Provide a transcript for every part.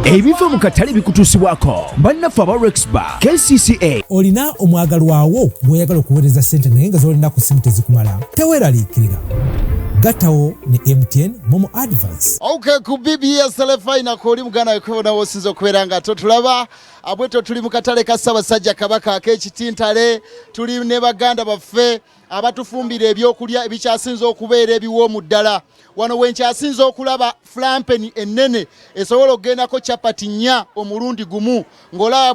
Ebiva mu katale bikutuusibwako bannaffe aba Rexba KCCA. Olina omwagalwawo gw'oyagala okuweereza ssente naye nga z'olina ku ssimu tezikumala? Teweeraliikirira, gattawo ne MTN Momo Advance. Okay, ku BBS Telefina kwoli muganda wekubona wosinza okubeera nga totulaba abweto. Tuli mu katale ka Ssaabasajja Kabaka ak'Ekitintale, tuli ne baganda baffe abatufumbira ebyokulya ebikyasinza okubeera ebiwoomu ddala. Wano wenkyasinza okulaba flampeni ennene esobola okugendako chapati nnya omulundi gumu, ng'olaba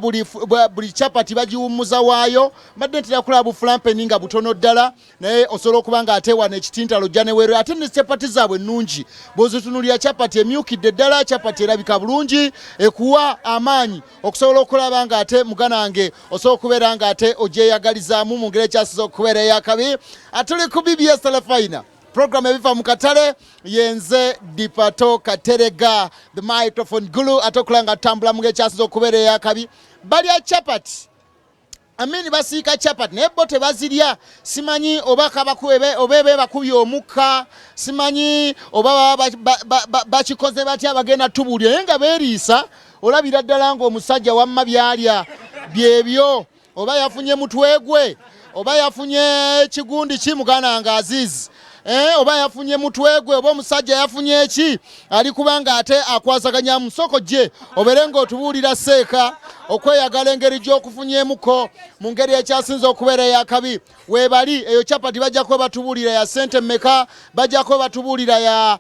buli chapati bagiwummuza waayo. Mbadde ntera kulaba buflampeni nga butono ddala, naye osobola okuba nga ate wano Ekitintalo ojja neweero, ate ne chapati zaabwe ennungi bw'ozitunulira, chapati emyukidde ddala, chapati erabika bulungi, ekuwa amaanyi okusobola okulaba nga ate muganda wange osobola okubeera nga ate ogyeyagalizaamu mu ngeri ekyasiza okubeera eyakabi. Atuli ku BBS Telefina, program ebiva mu katale, yenze Dipato Katerega, the microphone gulu, ate okulaba nga tutambula mu ngeri ekyasiza okubeera eyakabi. Balya chapati, amini basiika chapati, naye bo tebazirya. Simanyi oba oba ebe bakubye omukka, simanyi oba baba bakikoze batya, bagenda tubuulira, naye nga beeriisa. Olabira ddala ng'omusajja wamma byalya byebyo, oba yafunye mutwe gwe, oba yafunye kigundi ki, muganda nga Azizi, oba yafunye mutwe gwe, oba omusajja yafunye eki, ali kubanga ate akwasaganya musoko gye. Obeere ng'otubuulira seeka okweyagala engeri gy'okufunyemuko mu ngeri ekyasinza okubeera eyakabi. Weebali eyo chapati bajja kuba batubuulira ya sente mmeka, bajja kuba batubuulira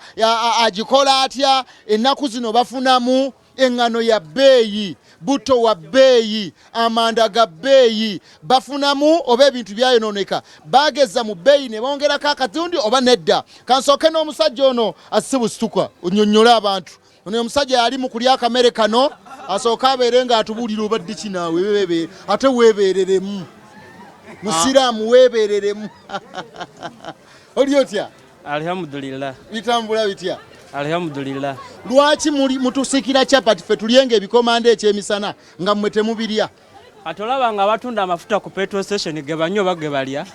agikola atya. Ennaku zino bafunamu eŋŋano ya bbeeyi, buto wa bbeeyi, amanda ga bbeeyi, bafunamu oba ebintu byayonooneka, bageza mu bbeeyi ne bongerako akatundi oba nedda? Kansooke n'omusajja ono asibusituka onyonnyole abantu. Ono omusajja yali mu kulya akamere kano, asooke abeere ng'atubuulira obadde ki naawe ate weebeereremu musiraamu, weebeereremu. Oli otya? Alhamdulillah. Bitambula bitya? Alhamdulillah. Lwaki muli mutusikira chapati ffe tulyenga ebikomando ekyemisana nga mmwe temubirya? Kati olaba nga abatunda amafuta ku petrol station ge banywa oba ge balya?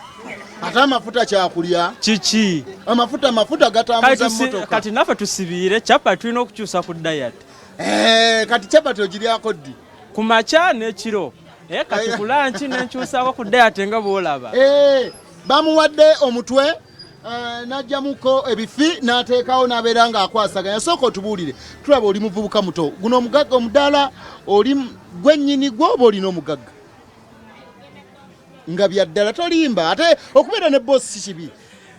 Ate amafuta kyakulya. Kiki? Amafuta gatambuza mmotoka. Kati naffe tusibiire chapati, tulina okukyusa ku diet. Eh, kati chapati ogiryako ddi? Ku makya n'ekiro, naye kati ku lunch nenkyusako ku diet nga bw'olaba. Eh, bamuwadde omutwe, n'ajjamuko ebifi n'ateekawo n'abeera ng'akwasaganya. Sooka otubuulire, tulaba oli muvubuka muto, guno omugagga omudaala oli gwe nnyini gwo oba olina omugagga? Nga bya ddala, tolimba. Ate okubeera ne bosi si kibi,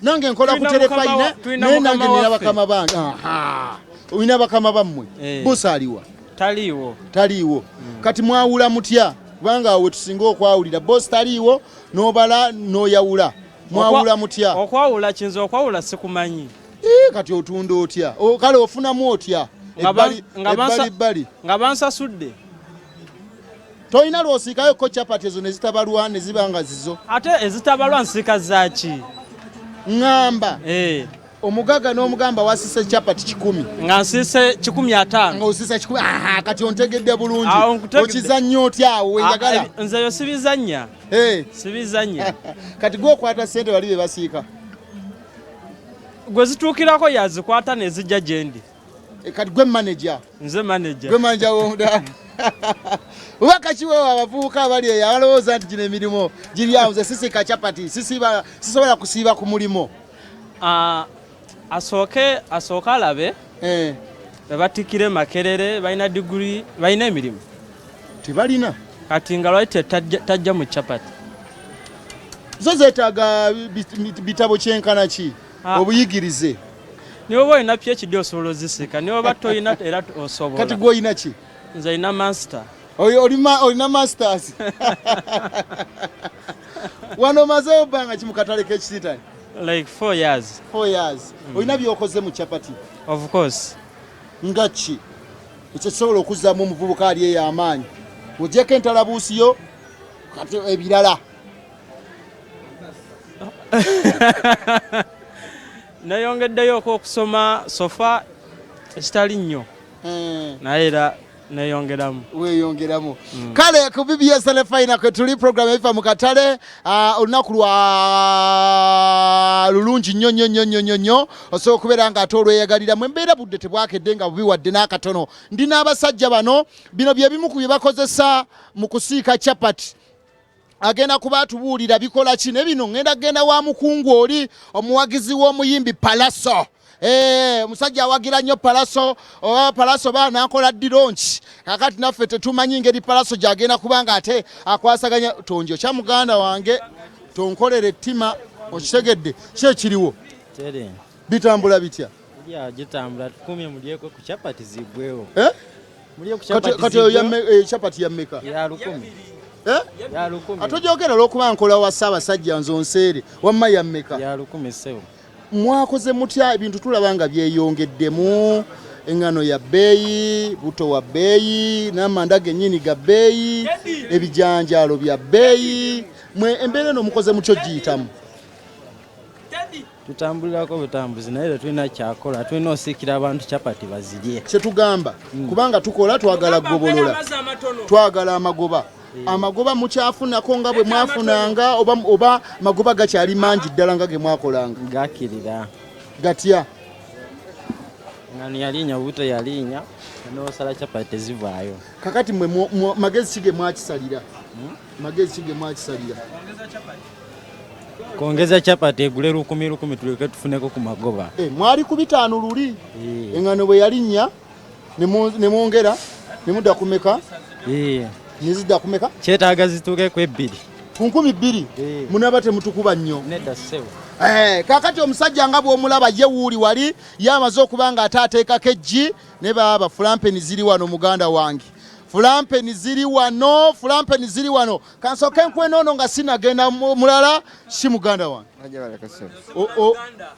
nange nkola ku Tulina Terefayina, tulina naye mukama nange nina waffe. bakama bange. Aha. Olina bakama bammwe? Eh. Bosi aliwa? Taliiwo. Taliiwo. Kati mwawula mutya? Kubanga awo wetusinga okwawulira, bosi taliiwo, n'obala n'oyawula, mwawula mutya? Okwawula kinza okwawula sikumanyi. Ii, kati otunda otya? Kale ofunamu otya? Nga Ebbali bbali. Nga bansasudde. Tolina lwosiikayo ko chapati ezo ne zitabalwa ne ziba nga zizo? Ate ezitabalwa nsiika zaaki? Ŋŋamba Eh, omugagga n'omugamba wasise chapati 100. Nga nsiise 150. Nga osisa 100. Aha, kati ontegedde bulungi. Awo nkutegedde. Okizannya otya awo wenjagala? Ah, nze yo sibizannya. Eh, Sibizannya. Kati gwe okwata sente, bali be basiika? Gwe zituukirako yazikwata nezijja gye ndi. Eh, kati gwe manager? Nze manager. Gwe manager w'omudaala. Oba kakiweewa abavubuka abali eyo abalowooza nti gino emirimu giri awo, nze sisiika chapati, sisiiba, sisobola kusiiba ku mulimu? Ah, asooke alabe be batikkira e Makerere balina diguri, balina emirimu. Tebalina. Kati nga lwaki tajja mu chapati? Zo zeetaaga bitabo kyenkana ki? Ah. Obuyigirize? Niwe oba olina PhD osobola ozisiika, niwe oba toyina era osobola. Kati gwe olina ki? Nze olina master. Olina masters. Wano omazeewo bbanga ki mu katale k'Ekisitani? Like 4 years. 4 years. Olina byokoze mu chapati? Of course. Nga ki ekyo kisobola okuzzaamu omuvubuka ali eyo amaanyi, ogyeko entalabuusiyo, kati ebirala? Neyongeddeyo okusoma so far ekitali nnyo, naye era Neyongeramu. Weyongeramu. Kale ku BBS LFI kwe tuli, program ebifa mu katale. Olunaku lwa lulungi nnyo nnyo nnyo nnyo nnyo nnyo, osobola okubeera nga ate olweyagaliramu embeera. Budde tebwakedde nga bubi wadde n'akatono. Ndi n'abasajja bano, bino bye bimu ku bye bakozesa mu kusiika chapati. Agenda kuba atubuulira bikola ki ne bino. Ŋŋenda genda wa mukungu oli omuwagizi w'omuyimbi Palaso. Omusajja awagira nnyo Palaso, oba Palaso ba nakola ddi launch. Kakati naffe tetumanyi ngeri Palaso gyagenda kuba nga ate akwasaganya tonjo kya muganda wange tonkolera ettima. Okitegedde ki ekiriwo? Tere. Bitambula bitya? Ya gitambula, tukumye mulyeko ku chapati zigwewo. Eh? Mulye ku Kati chapati. kati oyo Zigwewo. chapati ya mmeka? Ya 1000. Eh? Ya 1000. Ate ogyogera olw'okuba nkola wa Ssaabasajja nze onseere. Wamma ya mmeka? Ya 1000 ssebo. Mwakoze mutya? Ebintu tulaba nga byeyongeddemu, eŋŋano ya bbeeyi, buto wa bbeeyi, n'amanda gennyini ga bbeeyi, ebijanjaalo bya bbeeyi. Mwe embeera eno mukoze mutyo giyitamu? Tutambulirako butambuzi, naye tetulina kyakola, tulina osiikira abantu chapati bazirye. Kyetugamba kubanga tukola twagala gobolola, twagala amagoba. Amagoba mukyafunako nga bwe mwafunanga oba magoba gakyali mangi ddala nga ge mwakolanga? Gakirira. Gatya? Ngano yalinya, buto yalinya, nosala chapati tezivaayo. Kakati mwe magezi ki ge mwakisalira? Magezi ki ge mwakisalira? Kwongeza chapati egule 1000 1000, tuleke tufuneko ku magoba. Mwali ku 500 luli. Eh. Eŋŋano bwe yalinnya ne mwongera ne mudda kumeka? Eh. Ne zidda kumeka? Kyetaaga zituuke ku 2000. Ku 2000? Eh. Munaaba temutukuba nnyo. Nedda ssebo. Kakati omusajja nga bw'omulaba ye wuuli wali ye amaze okuba nga ate ateekako eggi ne baaba fulampeni ziri wano. Muganda wange, fulampeni ziri wano, fulampeni ziri wano. Kansooke nkwena ono nga sinagenda mulala si muganda wange.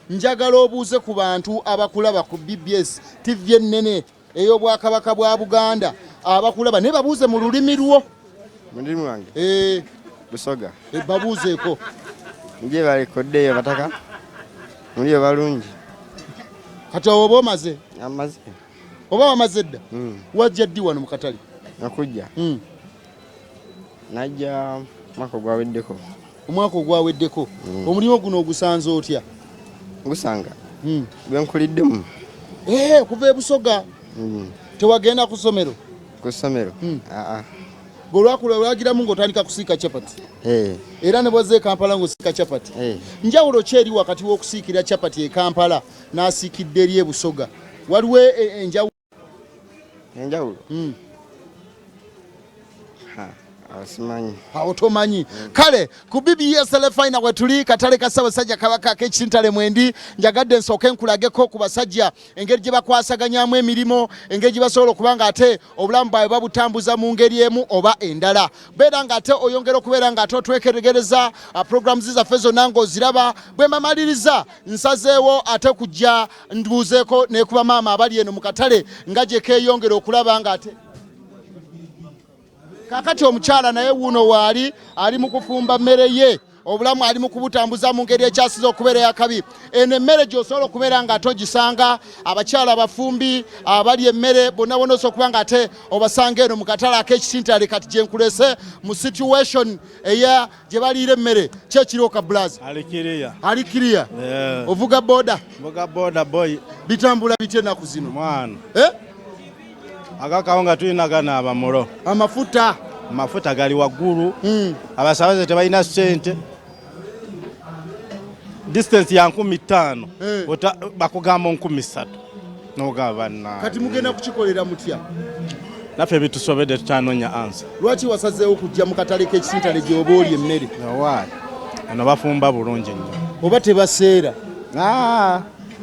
Njagala obuuze ku bantu abakulaba ku BBS TV ennene ey'Obwakabaka bwa Buganda, abakulaba naye babuuze mu lulimi lwo. Mu lulimi lwange? Eh. Busoga. Babuuzeeko. Nje balekoddeyo bataka muliyo balungi. Kati awo oba omaze? Amaze. Oba wamaze dda? Mm. Wajja ddi wano mu katale? Nakujja, najja mwaka ogwaweddeko. Omwaka ogwaweddeko. Omulimu guno ogusanze otya? Gusanga gwenkuliddemu. Kuva e Busoga? Tewagenda ku ssomero? Ku ssomero? Aa. Gwe olwagiramu ng'otandika kusiika chapati? Eh. Era ne bwazza e Kampala ng'osiika chapati? Eh. Njawulo ki eri wakati w'okusiikira chapati e Kampala n'asiikidde eri e Busoga? Waliwo enjawulo? Enjawulo? Ha, awo simanyi. Awo tomanyi. Kale ku BBS LFI we tuli, katale ka Ssaabasajja Kabaka ak'Ekitintale mwendi. Njagadde nsooke nkulageko ku basajja engeri gye bakwasaganyamu emirimu, engeri gye basobola okuba nga ate obulamu bwabwe babutambuza mu ngeri emu oba endala. Beera nga ate oyongera okubeera nga ate otwekeregereza programs zaffe zonna ng'oziraba. Bwe mbamaliriza nsazeewo ate kujja nduuzeeko ne ku bamaama abali eno mu katale nga gye keeyongera okulaba nga ate. Kakati omukyala naye wuuno waali ali mu kufumba mmere ye. Obulamu ali mu kubutambuza mu ngeri ekyasiza okubeera eyakabi. Eno emmere gy'osobola okubeera nga ate ogisanga abakyala abafumbi abali emmere bonna bonna, osobola okuba nga ate obasanga eno mu katale ak'Ekitintale. Kati gye nkulese mu situation eya gye baliira emmere. Ki ekiriwo ka blaza? Alikiriya. Ali kiriya? Yeah. Ovuga boda? Mvuga boda boy. Bitambula bitya ennaku zino? Mwana. Eh? Agakawo nga tulina ganaaba mulo. Amafuta. Amafuta gali waggulu. Abasabaze tebalina ssente. Distance ya 5000. Eh. Bakugamba 3000. Nogamba banna. Kati mugenda kukikolera mutya? Naffe bitusobedde, tukyanonya answer. Lwaki wasazeewo kujja mu katale k'Ekitintale gy'oba oli emmere? Owaayi. Ano bafumba bulungi nnyo. Oba tebaseera? Ah.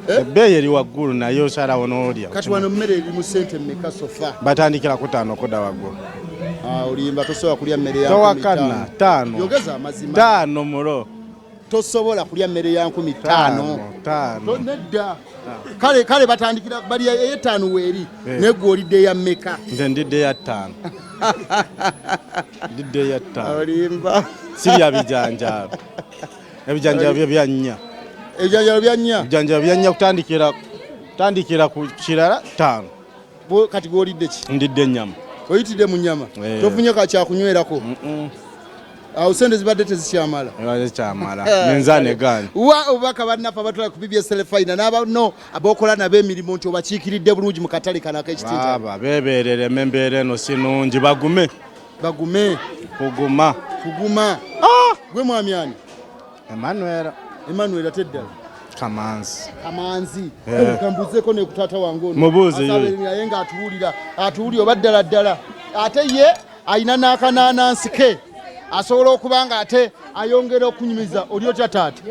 Ebbeeyi eri waggulu naye osalawo n'olya. Kati wano emmere eri mu ssente mmeka so far? Batandikira ku 5 okudda waggulu. Ah, olimba, tosobola kulya mmere ya nkumi Towakana ttaano. 5. Yogeza amazima. 5 mulo. Tosobola kulya mmere ya 5000. 5. Nedda. Kale kale, batandikira bali ey'etaano weeri. Eh. Naye gwe olidde ya mmeka? Nze ndidde ya 5, ndidde ya 5. Olimba. Sirya bijanjaalo, ebijanjaalo byo bya 4. Ebijanjaalo bya 4? Ebijanjaalo bya 4, kutandikira ku kirala 5. Kati gwolidde ki? Ndidde ennyama. Oyitidde mu nnyama? Eh. Tofunye kakyakunywerako? Awo sente zibadde tezikyamala. Tezikyamala. Minzaani egaanye. Wa obubaka bannaffe abatwala ku BBS Terefayina n'abanno abokola nabo emirimu nti obakiikiridde bulungi mu katale kano ak'ekitinta. Baaba beebereremu, embeera eno si nnungi, bagume. Bagume. Kuguma. Kuguma. Ah! Gwe mwami ani? Emmanuel. Emmanuel ate ddala. Kamanzi. Kamanzi. Eh. Kambuzeeko ne ku taata wange ono. Mubuuze ye. Asabe naye ng'atuwulira, atuwulira oba ddala ddala. Ate ye alina n'akanaanansi ke asobola okuba nga ate ayongera okunyumiza. Oli otya taata?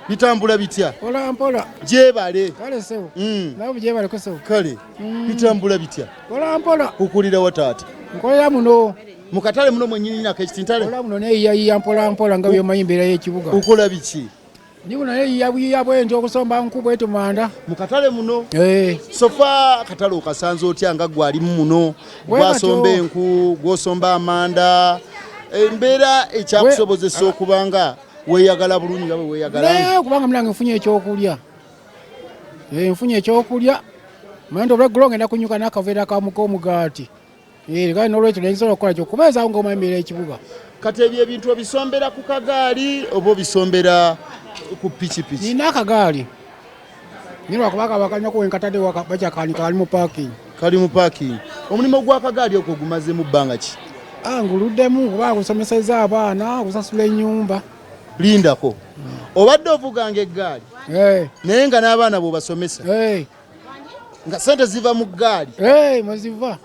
Bitambula bitya? Mpola mpola. Gyebale. Kale ssebo. Nawe gyebaleko ssebo. Kale. Bitambula bitya? Mpola mpola. Okulira wa taata? Nkolera muno. Mu katale muno mwennyini nyini ak'ekitintale? Nkola muno neeyiyayiya mpola mpola nga byomanyi embeera y'ekibuga. Okola biki? Ndi muno neeyiya buyiya bwenti okusomba nku bwetu manda. Mu katale muno? Eh. Sofa akatale okasanze otya nga gwe alimu muno? Bwe Gwasomba batyo. enku, gwosomba amanda. Embeera ekyakusobozesa okuba nga weeyagala bulungi nga bwe weeyagala. Naye kubanga munange nfunye ekyokulya. Eh, nfunye ekyokulya. Manyi nti olweggulo ngenda kunyuka n'akaveera ka k'omugaati. Eh, kale n'olwekyo nensobola okukola kyo kubeezaawo ng'omanyi embeera y'ekibuga. Kati ebyo ebintu obisombera ku kagaali oba obisombera ku pikipiki? Nina akagaali. Naye lwakuba kaba kalina kuwa enkatadde waka bakyakanika kali mu parking. Kali mu parking. Omulimu gw'akagaali okwo gumazeemu bbanga ki? Ah, nguluddemu kuba gusomesezza abaana, gusasula ennyumba. Lindako. Obadde ovuganga eggaali. Eh. Naye nga n'abaana bw'obasomesa. Eh. Nga ssente ziva mu ggaali. Eh, mweziva.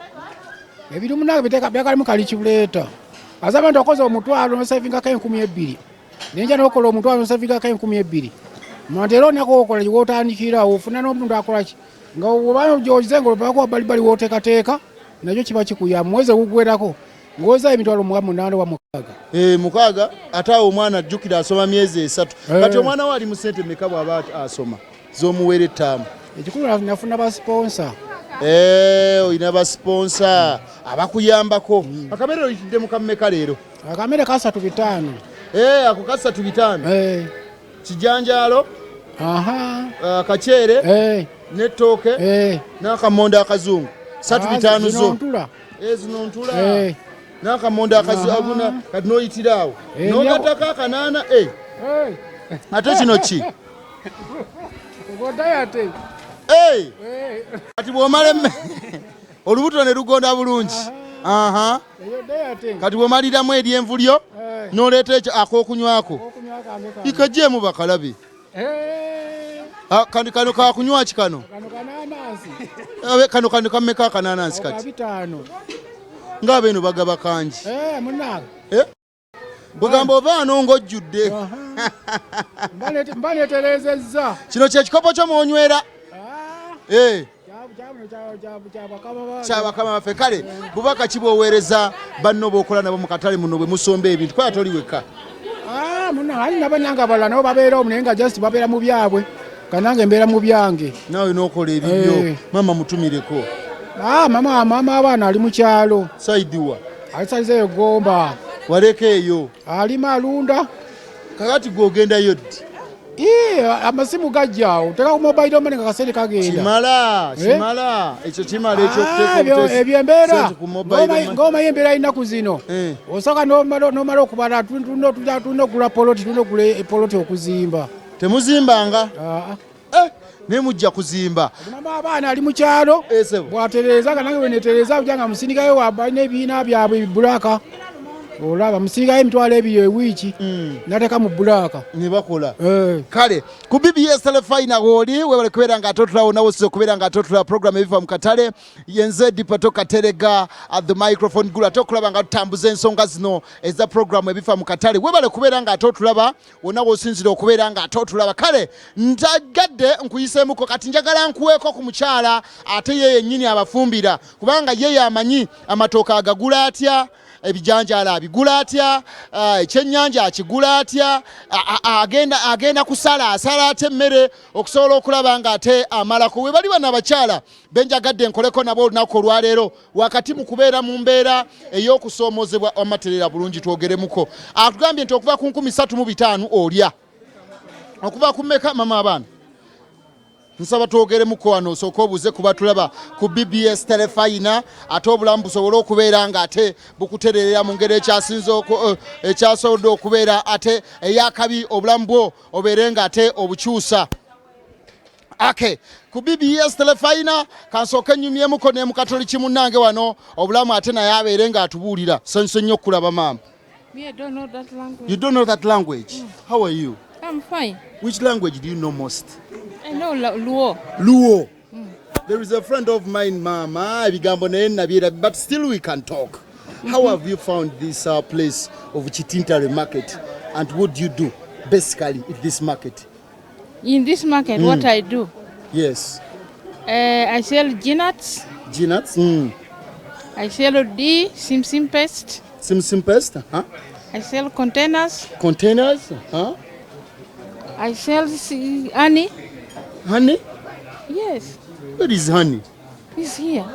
Ebirimu nange biteeka byakalimu kali kibuleeta. Aza abantu okoze omutwalo n'osavingako 2000. Nenja n'okola omutwalo n'osavingako 2000. Mante era olunaku okola w'otandikira ofuna n'omuntu akola ki? Nga oba gy'oze ng'olopako wabbalibbali w'oteekateeka nakyo kiba kikuyamba. Mwezi ogugwerako ng'oza emitwalo nga 8 oba 6. Eh, 6 ate awo omwana ajjukira asoma myezi 3. Eh. Kati omwana we ali mu ssente mmeka bw'aba asoma z'omuweera ettaamu? Ekikulu nafuna ba sponsor. Eh, olina ba sponsor abakuyambako. Akamere oyitidde mu kammeka leero? Akamere ka 3.5. Eh, ako ka 3.5. Eh. Kijanjaalo. Aha. Akaceere. Eh. N'ettooke. Eh. N'akamondo akazungu. 3.5 Zino zo. ntula. Eh, zino ntula. Eh. N'akamondo akazungu kati n'oyitira awo. Eh, N'ogattako akanaana. Eh. Eh. Ate kino ki? Ogwo diet. Eh. Kati bw'omala olubuto ne lugonda bulungi. Aha. Eyo diet. Kati bw'omaliramu eryenvu lyo Eh. n'oleeta ekyo ak'okunywako. Okunywa kange kano. Ikagyemu bakalabe. Eh. Ah, kano kakunywa ki kano? Kano kananansi. Abe kano kano kammeka akananansi Ako kati? 5. Ng'abeeno bagaba kangi. Eh, munnange. Eh? Bwegamba ova wano ng'ojjudde. Mba neetereezezza. Kino kye kikopo kyo mw'onywera. Ah. Eh. Kyabakama Kyabakama baffe. Kale bubaka ki bw'oweereza banno b'okola nabo mu katale muno bwe musomba ebintu kuba toli wekka? Ah, munna ali nabannange abalala nabo babeera omwo naye nga just babeera mu byabwe. Nga nange mbeera mu byange. Naawe n'okola ebibyo. Eh. Maama mutumireko. Ah, mama, mama abaana ali mu kyalo. Saidi wa? Alisalizeeyo Gomba. Waleka eyo. Alima alunda. Kakati gwe ogendayo ddi? Ii, amasimu gajja awo. Teeka ku mobile money nga kasente kagenda. Kimala, Eh? kimala. Ekyo kimala ekyokuteeka Ah, obutesi. ebyo embeera. Sente ku mobile money. Ng'omanyi embeera y'ennaku zino. Eh. Osooka n'omala okubala, tulina okugula poloti, tulina okugula poloti okuzimba. Temuzimbanga? Ah. Eh, naye mujja kuzimba. Mama abaana ali mu kyalo. Eh, sebo. Bw'atereeza nga nange bwe neetereeza ojja nga musindikayo balina ebibiina byabwe ebibulaaka. Olaba musindikayo 20,000 ewiiki. N'ateeka mu bulaaka. Ne bakola. Eh. Kale ku BBS Terefayina wooli webale kubeera nga ate otulawo nawe osinza okubeera nga ate otulaba program ebiva mu katale. Yenze Dipato Katerega at the microphone gulu ate okulaba nga tutambuza ensonga zino eza program ebifa mu katale. Webale kubeera nga ate otulaba wonna w'osinzira okubeera nga ate otulaba. Kale ntagadde nkuyiseemuko kati njagala nkuweeko ku mukyala ate ye yennyini abafumbira kubanga ye yamanyi amatooke agagula atya, ebijanjaalo abigula atya, ekyennyanja akigula atya, agenda kusala asala atya emmere okusobola okulaba nga ate amalako. We bali bano abakyala benjagadde nkoleko nabo olunaku olwaleero wakati mu kubeera mu mbeera ey'okusoomozebwa amaterera bulungi twogeremuko. Atugambye nti okuva ku 3,500 olya. Okuva ku mmeka mama abaana? Nsaba twogeremuko wano, osooke obuuze kuba tulaba ku BBS Terefayina, ate obulamu busobole okubeera nga ate bukutererera mu ngeri ekyasinze ekyasobodde okubeera ate eyakabi, obulamu bwo obeere nga ate obukyusa. Okay, ku BBS Terefayina kansooke nnyumyemuko ne mukatoliki munnange wano, obulamu ate naye abeere ng'atubuulira. Sanyuse nnyo okulaba, maama. Me, I don't know that language. You don't know that language? How are you? I'm fine. Which language do you know most? I know Luo. Luo. There is a friend of mine, mama, ebigambo naye nabyera, but still we can talk. How have you found this place of Kitintale market, and what do you do basically in this market? In this market, what I do? Yes. I sell peanuts. Peanuts. I sell D, sim sim paste. Sim sim paste, huh? I sell containers. Containers, huh? I sell honey. Honey? Yes. Where is honey? It's here.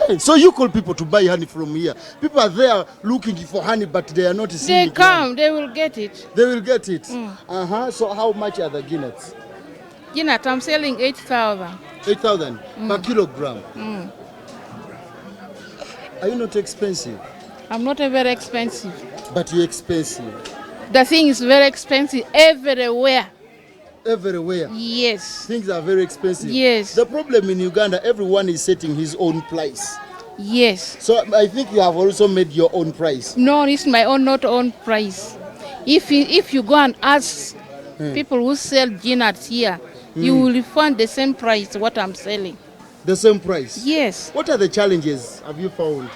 Hey, so you call people to buy honey from here. People are there looking for honey, but they are not seeing They it. come, they will get it. They will get it. So how much are the peanuts? Peanut, I'm selling 8,000. 8,000 per kilogram. Are you not expensive? I'm not a very expensive. But you're expensive. The thing is very expensive everywhere. Everywhere. Yes. Things are very expensive. Yes. The problem in Uganda, everyone is setting his own price. Yes. So I think you have also made your own price. No, it's my own, not own price. If you go and ask people who sell peanuts here, you will find the same price what I'm selling. The same price. Yes. What are the challenges have you found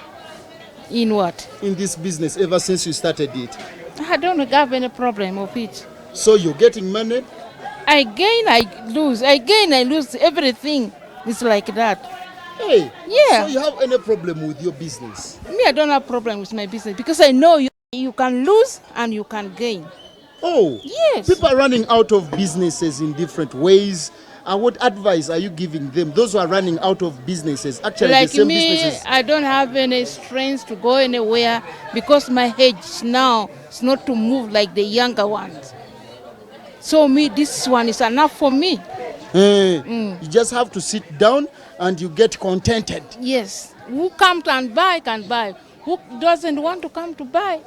In what? In this business ever since you started it? I don't have any problem of it. So you're getting money? I gain, I lose. I gain, I lose. Everything is like that. Hey. Yeah. So you have any problem with your business? Me, I don't have problem with my business because I know you can lose and you can gain. Oh. Yes. People are running out of businesses in different ways. What advice are you giving them? Those who are running out of businesses, actually Like the same me, businesses. I don't have any strength to go anywhere because my age now is not to move like the younger ones. So me, this one is enough for me. Eh, you just have to sit down and you get contented. Yes. Who comes and buy can buy. Who doesn't want to come to buy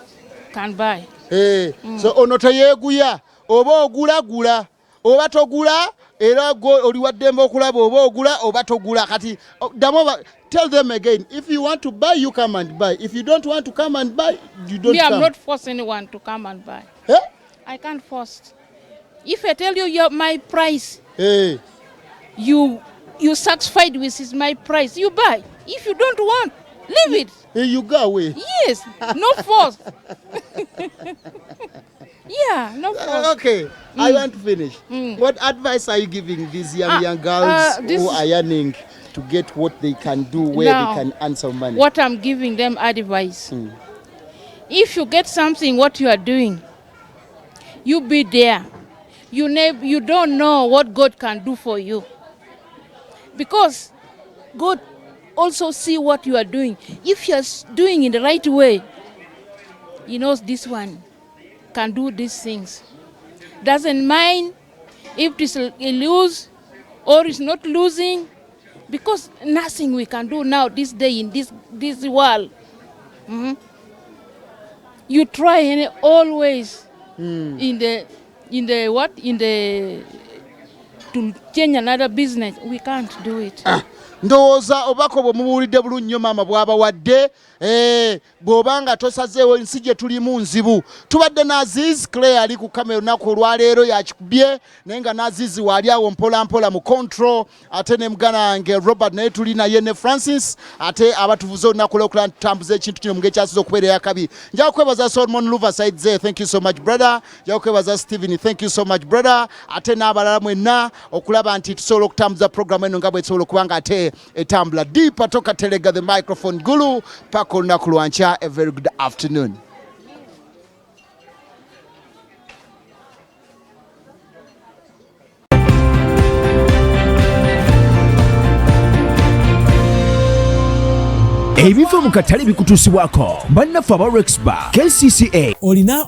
can buy. Eh, so ono teyeeguya, oba ogula gula oba togula, era gwe oli waddembe okulaba oba ogula oba togula. Kati ddamu tell them again, if you want to buy, you come and buy. If you don't want to come and buy, you don't Me, I'm come. not forcing anyone to come and buy. Eh? I can't force. If I tell you my price, Eh. you satisfied with is my price, you buy. If you don't want, leave it. Eh, you go away. Yes, no force. Yeah, no force. Okay, I want to finish. What advice are you giving these young young girls who are yearning to get what they can do, where Now, they can earn some money? What I'm giving them advice. If you get something, what you are doing, you be there. You don't know what God can do for you. Because God also see what you are doing. If you are doing in the right way, He knows this one can do these things. Doesn't mind if it is a lose or is not losing, because nothing we can do now this day in this world. You try and always in the what, in the to change another business, we can't do it. Ndowooza obubaka bwe mubuulidde bulungi nnyo maama bw'abawadde. Eh, bw'oba nga tosazeewo, ensi gye tulimu nzibu. Tubadde n'Aziz Clay ali ku kamera olunaku olwaleero yakikubye, naye nga n'Aziz waali awo mpola mpola mu control, ate ne muganda wange Robert naye tuli naye ne Francis ate abatuvuze olunaku lwokula tutambuza ekintu kino mugeri kyasiza okubeera eyakabi. Nja kwebaza Solomon Luva Saidze, thank you so much, brother. Nja kwebaza Stephen, thank you so much, brother, ate n'abalala mwenna okulaba nti tusobola okutambuza programu eno nga bwesobola okuba nga ate etambula. Deepa toka telega the microphone gulu paka olunaku lwankya. A very good afternoon. Ebiva mu katale bikutuusibwako bannaffe aba Rexba KCCA. Olina